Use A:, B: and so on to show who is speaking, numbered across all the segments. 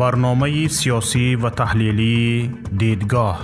A: Барномаи сиёсӣ ва таҳлилии «Дидгоҳ».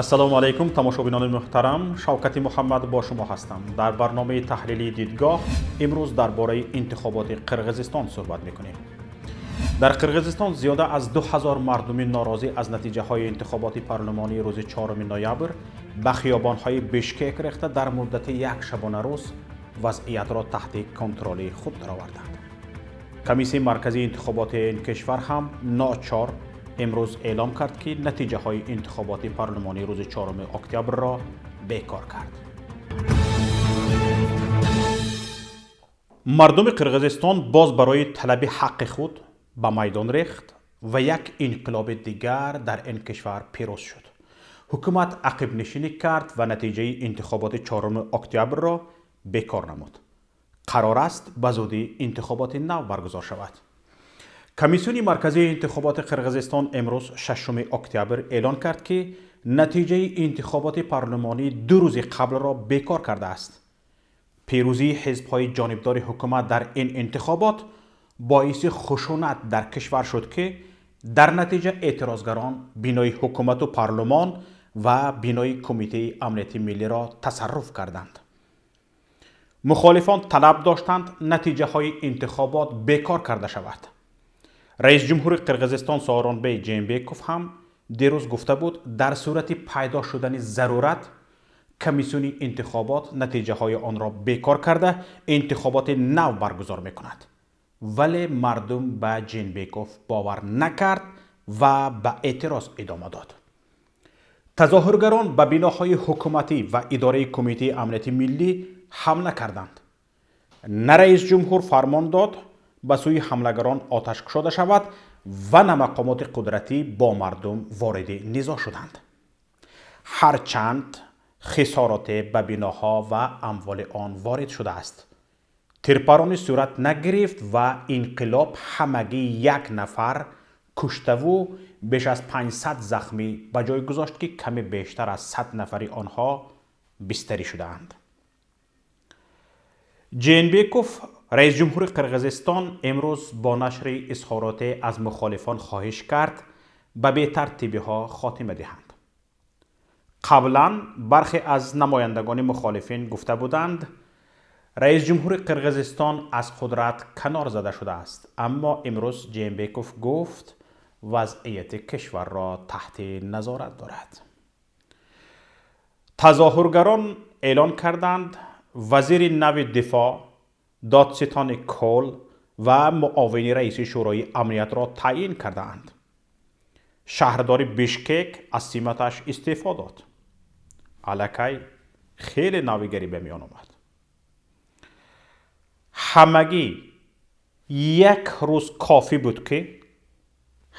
B: Ассалому алайкум, тамошобинони муҳтарам. Шавкати Муҳаммад бо шумо ҳастам. Дар барномаи таҳлилии «Дидгоҳ» имрӯз дар бораи интихоботи Қирғизистон суҳбат мекунем. Дар Қирғизистон зиёда аз 2000 мардуми норозӣ аз натиҷаҳои интихоботи парлумонии рӯзи 4 ноябр ба хиёбонҳои Бишкек рехта, дар муддати як шабонарӯз вазъиятро таҳти контроли худ дароварданд. Комиссияи марказии интихоботи ин кишвар ҳам ночор имрӯз эълом кард, ки натиҷаҳои интихоботи парлумонии рӯзи 4 октябрро бекор кард. Мардуми Қирғизистон боз барои талаби ҳаққи худ ба майдон рехт ва як инқилоби дигар дар ин кишвар пирӯз шуд. Ҳукумат ақибнишинӣ кард ва натиҷаи интихоботи 4 октябрро бекор намуд. Қарор аст, ба зудӣ интихоботи нав баргузор шавад. Комиссиони марказии интихоботи Қирғизистон имрӯз, 6 октябр, эълон кард, ки натиҷаи интихоботи парлумонии 2 рӯзи қаблро бекор кардааст. Пирӯзии ҳизбҳои ҷонибдори ҳукумат дар ин интихобот боиси хушунат дар кишвар шуд, ки дар натиҷа эътирозгарон бинои ҳукумату парлумон ва бинои Кумитаи амнияти миллиро тасарруф карданд. Мухолифон талаб доштанд, натиҷаҳои интихобот бекор карда шавад. Раис ҷумҳури Қирғизистон Сооронбей Ҷеенбеков ҳам дирӯз гуфта буд, дар сурати пайдо шудани зарурат комиссиони интихобот натиҷаҳои онро бекор карда, интихоботи нав баргузор мекунад. Вале мардум ба Ҷеенбеков бовар накард ва ба эътироз идома дод. Тазоҳургарон ба биноҳои ҳукуматӣ ва идораи Кумитаи амнияти миллӣ ҳамла карданд. На раис ҷумҳур фармон дод, ба сӯи ҳамлагарон оташ кушода шавад, ва на мақомоти қудратӣ бо мардум вориди низоъ шуданд. Ҳарчанд хисороте ба биноҳо ва амволи он ворид шудааст, тирпаронӣ сурат нагирифт ва инқилоб ҳамагӣ як нафар куштаву беш аз 500 захмӣ ба ҷой гузошт, ки каме бештар аз 100 нафари онҳо бистарӣ шудаанд. Ҷеенбеков, раис ҷумҳури Қирғизистон, имрӯз бо нашри изҳороте аз мухолифон хоҳиш кард, ба бетартибиҳо хотима диҳанд. Қаблан бархе аз намояндагони мухолифин гуфта буданд, раис ҷумҳури Қирғизистон аз қудрат канор зада шудааст, аммо имрӯз Ҷеенбеков гуфт, вазъияти кишварро таҳти назорат дорад. Тазоҳургарон эълон карданд, вазири нави дифоъ, додситони кол ва муовини раиси Шӯрои амниятро таъин кардаанд. Шаҳрдори Бишкек аз симаташ истеъфо дод. Аллакай хеле навигарӣ ба миён омад. Ҳамагӣ як рӯз кофӣ буд ки,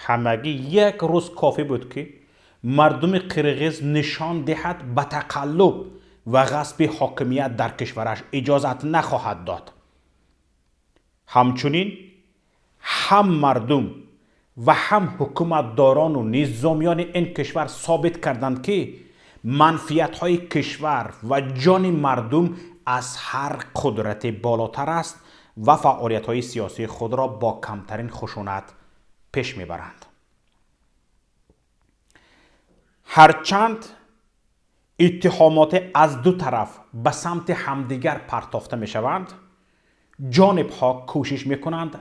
B: ҳамагӣ як рӯз кофӣ буд, ки мардуми қирғиз нишон диҳад, ба тақаллуб ва ғасби ҳокимият дар кишвараш иҷозат нахоҳад дод. Ҳамчунин ҳам мардум ва ҳам ҳукуматдорону низомиёни ин кишвар собит карданд, ки манфиатҳои кишвар ва ҷони мардум аз ҳар қудрате болотар аст ва фаъолиятҳои сиёсии худро бо камтарин хушунат пеш мебаранд. Ҳарчанд иттиҳомоте аз ду тараф ба самти ҳамдигар партофта мешаванд, ҷонибҳо кӯшиш мекунанд,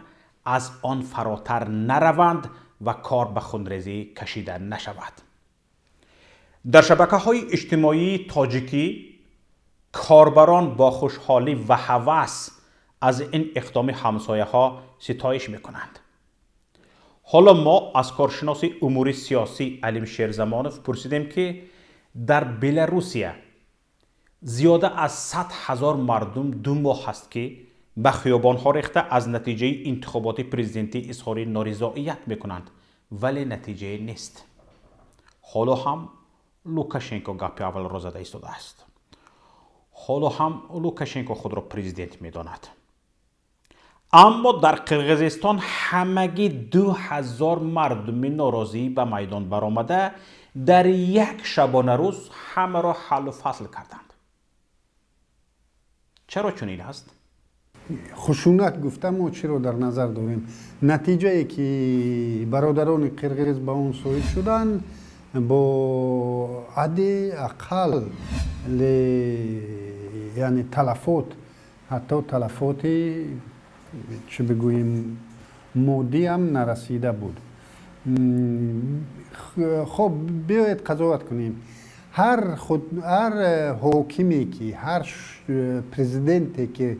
B: аз он фаротар нараванд ва кор ба хунрезӣ кашида нашавад. Дар шабакаҳои иҷтимоии тоҷикӣ корбарон бо хушҳолӣ ва ҳавас аз ин иқдоми ҳамсояҳо ситоиш мекунанд. Ҳоло мо аз коршиноси умури сиёсӣ Алим Шерзамонов пурсидем, ки дар Беларусия зиёда аз 100 000 мардум 2 моҳ ҳаст, ки ба хиёбонҳо рехта, аз натиҷаи интихоботи президентӣ изҳори норизоият мекунанд, вале натиҷае нест. Ҳоло ҳам Лукашенко гапи аввалро зада истодааст. Ҳоло ҳам Лукашенко худро президент медонад. Аммо дар Қирғизистон ҳамагӣ 2000 мардуми норозӣ ба майдон баромада, дар як шабонарӯз ҳамаро ҳаллу фасл карданд. Чаро чунин аст?
C: Хушунат гуфта мо чиро дар назар дорем? Натиҷае ки бародарони қирғиз ба он соҳиб шуданд, бо ҳадди ақал, яъне талафот, ҳатто талафоти, чӣ бигӯем, моддӣ ҳам нарасида буд. Хоб, биёед қазоват кунем. Ҳар ҳокиме ки, ҳар президенте ки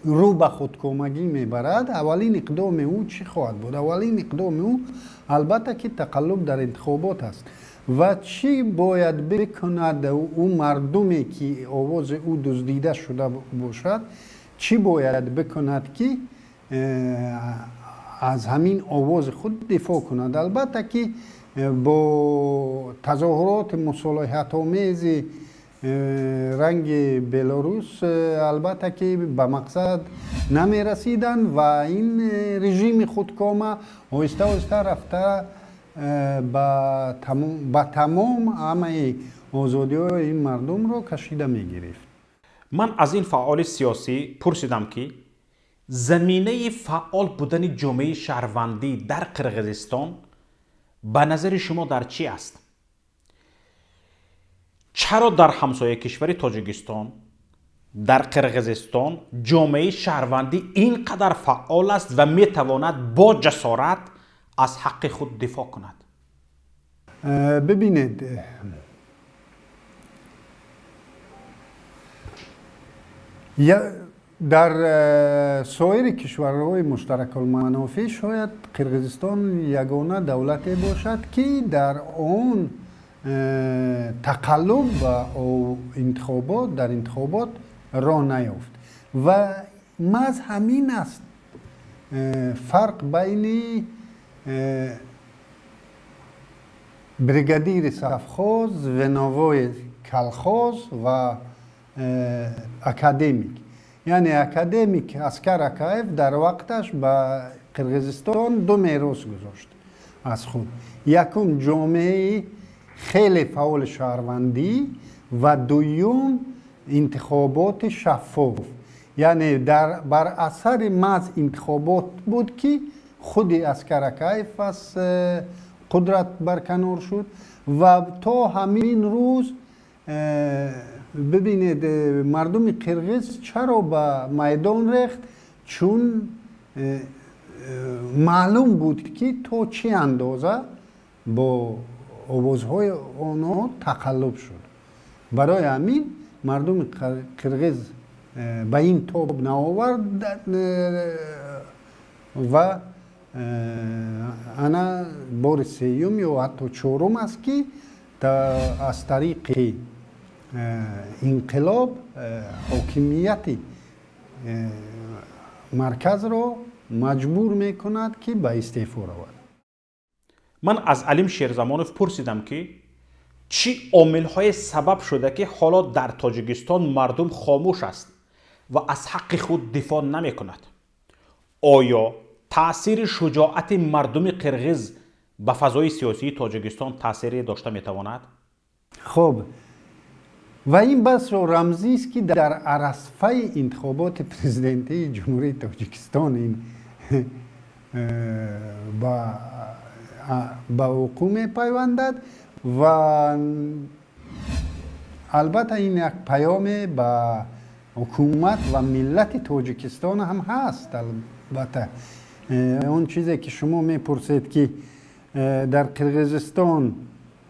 C: рӯ ба худкомагӣ мебарад, аввалин иқдоми ӯ чӣ хоҳад буд? Аввалин иқдоми ӯ албатта ки тақаллуб дар интихобот аст. Ва чӣ бояд бикунад ӯ мардуме ки овози ӯ дуздида шуда бошад, чӣ бояд бикунад ки аз ҳамин овози худ дифоъ кунад? Албатта ки бо тазоҳуроти мусолиҳатомези ранги Белорус албатта ки ба мақсад намерасиданд ва ин режими худкома оҳиста оҳиста рафта ба тамом ҳамаи озодиҳои ин мардумро кашида мегирифт.
B: Ман аз ин фаъоли сиёсӣ пурсидам, ки заминаи фаъол будани ҷомеаи шаҳрвандӣ дар Қирғизистон ба назари шумо дар чӣ аст? Чаро дар ҳамсояи кишвари Тоҷикистон, дар Қирғизистон ҷомеаи шаҳрвандӣ ин қадар фаъол аст ва метавонад бо ҷасорат аз ҳаққи худ дифоъ кунад?
C: Бибинед, дар соири кишварҳои муштаракулманофеъ шояд Қирғизистон ягона давлате бошад, ки дар он тақаллуб ба интихобот, дар интихобот роҳ наёфт. Ва маҳз ҳамин аст фарқ байни бригадири совхоз, звеновои колхоз ва академик. Яъне академик Аскар Акаев дар вақташ ба Қирғизистон ду мерос гузошт аз худ. Якум, ҷомеаи хеле фаъоли шаҳрвандӣ ва дуюм, интихоботи шаффоф. Яъне бар асари маҳз интихобот буд, ки худи Аскар Акаев аз қудрат барканор шуд ва то ҳамин рӯз, бибинед, мардуми қирғиз чаро ба майдон рехт? Чун маълум буд, ки то чӣ андоза бо овозҳои онҳо тақаллуб шуд. Барои ҳамин мардуми қирғиз ба ин тоб наовард ва ана бори сеюм ё ҳатто чорум аст, ки аз тариқи инқилоб ҳокимияти марказро маҷбур мекунад, ки ба истеъфо равад.
B: Ман аз Алим Шерзамонов пурсидам, ки чӣ омилҳое сабаб шуда, ки ҳоло дар Тоҷикистон мардум хомӯш аст ва аз ҳаққи худ дифоъ намекунад? Оё таъсири шуҷоати мардуми қирғиз ба фазои сиёсии Тоҷикистон таъсире дошта метавонад?
C: Хоб, ва ин басро рамзист, ки дар арафаи интихоботи президентии Ҷумҳурии Тоҷикистон ин ба вуқӯъ мепайвандад ва албатта ин як паёме ба ҳукумат ва миллати Тоҷикистон ҳам ҳаст. Албатта, он чизе ки шумо мепурсед, ки дар Қирғизистон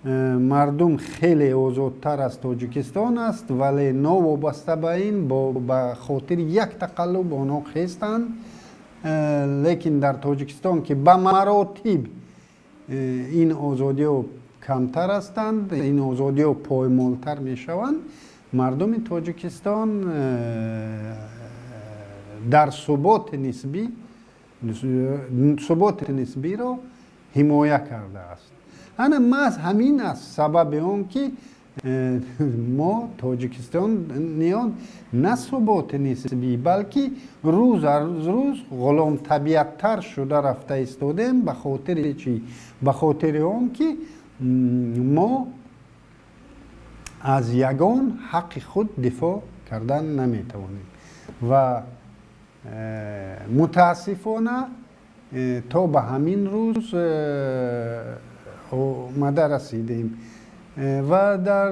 C: мардум хеле озодтар аз Тоҷикистон аст, вале новобаста ба ин ба хотири як тақаллуб онҳо хестанд, лекин дар Тоҷикистон, ки ба маротиб ин озодиҳо камтар ҳастанд, ин озодиҳо поймолтар мешаванд, мардуми Тоҷикистон дар суботи нисбӣ, суботи нисбиро ҳимоя кардааст. Ана маҳз ҳамин аст сабаби он, ки мо тоҷикистониён на суботи нисбӣ, балки рӯз аз рӯз ғуломтабиаттар шуда рафта истодем. Ба хотири чӣ? Ба хотири он ки мо аз ягон ҳаққи худ дифоъ кардан наметавонем. Ва мутаассифона то ба ҳамин рӯз омада расидем. Ва дар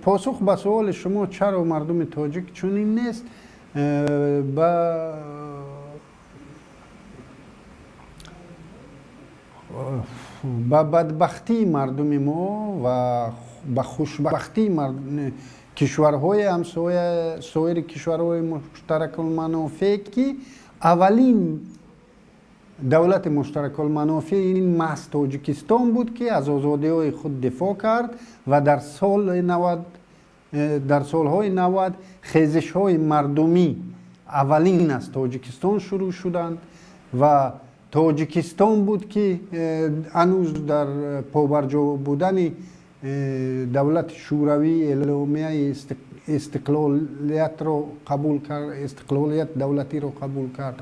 C: посух ба суоли шумо, чаро мардуми тоҷик чунин нест, ба бадбахтии мардуми мо ва ба хушбахтии кишварҳои ҳамсоя, соири кишварҳои муштаракулманофеъ, ки аввалин давлати муштаракулманофеъ ин маҳз Тоҷикистон буд, ки аз озодиҳои худ дифоъ кард ва дар солҳои 90 хезишҳои мардумӣ аввалин аз Тоҷикистон шурӯъ шуданд ва Тоҷикистон буд, ки ҳанӯз дар побарҷо будани давлати Шӯравӣ эъломияи истиқлолиятро қабул кард, истиқлолият давлатиро қабул кард,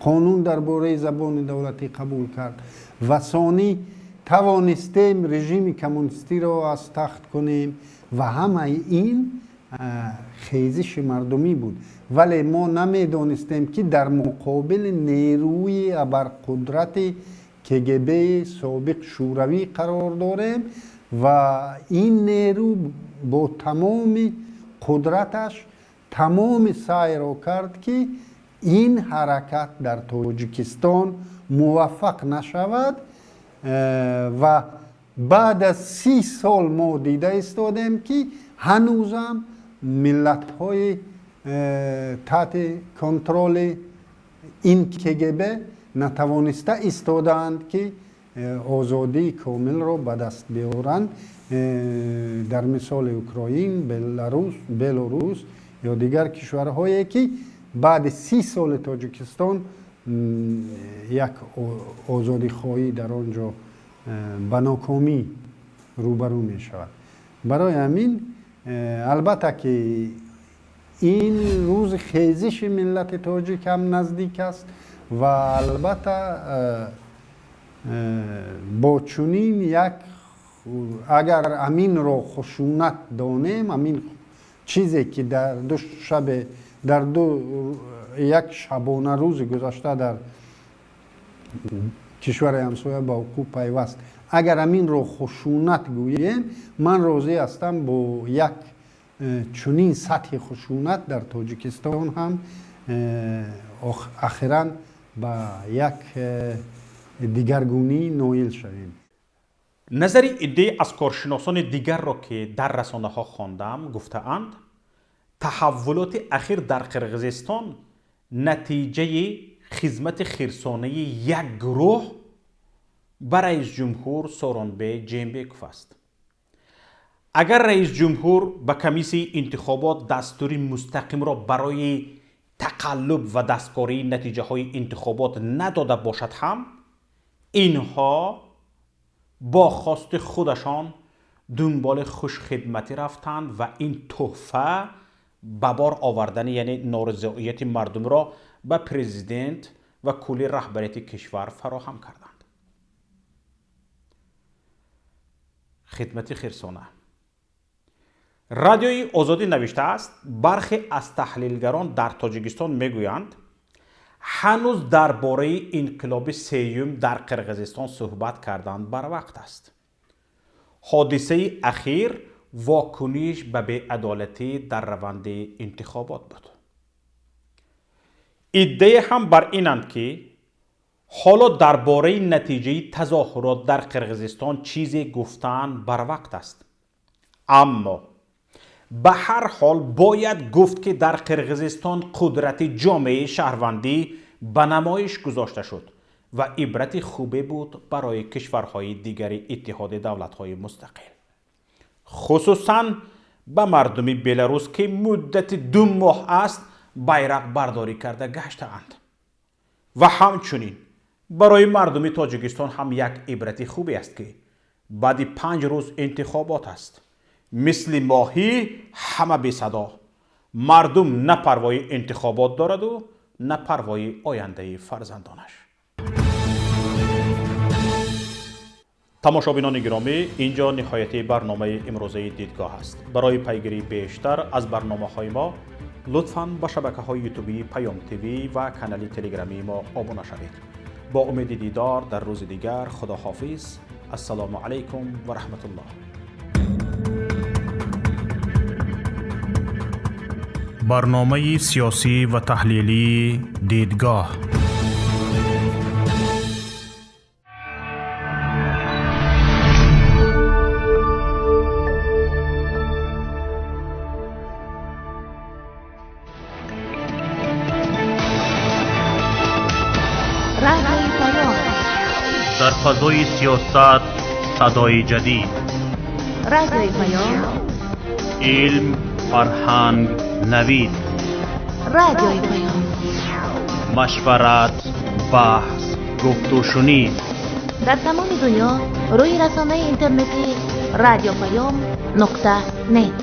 C: қонун дар бораи забони давлатӣ қабул кард ва сонӣ тавонистем режими коммунистиро аз тахт кунем ва ҳамаи ин хезиши мардумӣ буд. Вале мо намедонистем, ки дар муқобили нерӯи абарқудрати КГБ собиқ Шӯравӣ қарор дорем ва ин нерӯ бо тамоми қудраташ тамоми саъйро кард, ки ин ҳаракат дар Тоҷикистон муваффақ нашавад. Ва баъд аз 30 сол мо дида истодем, ки ҳанӯзам миллатҳои таҳти контроли ин КГБ натавониста истодаанд, ки озодии комилро ба даст биёранд. Дар мисоли Украин, Белорус ё дигар кишварҳое, ки баъди 30 соли Тоҷикистон як озодихоҳӣ дар он ҷо ба нокомӣ рӯбарӯ мешавад. Барои ҳамин албатта, ки ин рӯзи хезиши миллати тоҷик ҳам наздик аст ва албатта бо чунин як, агар ҳаминро хушунат донем, ҳамин чизе, ки дар ду шабе, дар ду як шабона рӯзи гузашта дар кишвари ҳамсоя ба ҳуқуқ пайваст, агар ҳаминро хушунат гӯем, ман розӣ ҳастам бо як чунин сатҳи хушунат дар Тоҷикистон ҳам ахиран ба як дигаргунӣ ноил шавем.
B: Назари иддае аз коршиносони дигарро, ки дар расонаҳо хондам, гуфтаанд, таҳаввулоти ахир дар Қирғизистон натиҷаи хизмати хирсонаи як гурӯҳ ба раисҷумҳур Сооронбе Ҷеенбеков аст. Агар раисҷумҳур ба комиссияи интихобот дастури мустақимро барои тақаллуб ва дасткории натиҷаҳои интихобот надода бошад ҳам, инҳо бо хости худашон дунболи хушхидматӣ рафтанд ва ин тӯҳфа ба бор овардани, яъне норизоияти мардумро ба президент ва кулли раҳбарияти кишвар фароҳам карданд. Хидмати хирсона. Радиои Озодӣ навиштааст, бархе аз таҳлилгарон дар Тоҷикистон мегӯянд, ҳанӯз дар бораи инқилоби сеюм дар Қирғизистон суҳбат кардан барвақт аст. Ҳодисаи ахир вокуниш ба беадолатӣ дар раванди интихобот буд. Иддае ҳам бар инанд, ки ҳоло дар бораи натиҷаи тазоҳурот дар Қирғизистон чизе гуфтан барвақт аст. Аммо ба ҳар ҳол бояд гуфт, ки дар Қирғизистон қудрати ҷомеаи шаҳрвандӣ ба намоиш гузошта шуд ва ибрати хубе буд барои кишварҳои дигари Иттиҳоди давлатҳои мустақил, хусусан ба мардуми Беларус, ки муддати 2 моҳ аст байрақ бардорӣ карда гаштаанд, ва ҳамчунин барои мардуми Тоҷикистон ҳам як ибрати хубе аст, ки баъди 5 рӯз интихобот аст. Мисли моҳӣ ҳама бесадо. Мардум на парвои интихобот дораду на парвои ояндаи фарзандонаш. Тамошобинони гиромӣ, инҷо ниҳояти барномаи имрӯзаи Дидгоҳ аст. Барои пайгирии бештар аз барномаҳои мо Лутфан ба шабакаҳои ютубии Паём ТВ ва канали телеграмии мо обуна шавед. Бо умеди дидор дар рӯзи дигар, худоҳофиз. Ассалому алайкум ва раҳматуллоҳ.
A: Барномаи сиёсӣ ва таҳлилии «Дидгоҳ».
D: Радиои Паём.
E: Дар фазои сиёсат садои ҷадид.
D: Радиои Паём.
E: Илм, фарҳанг, навид.
D: Радиои Паём.
E: Машварат, баҳс, гуфтушунид.
D: Дар тамоми дунё рӯи расонаи интернетӣ radiopayom.net.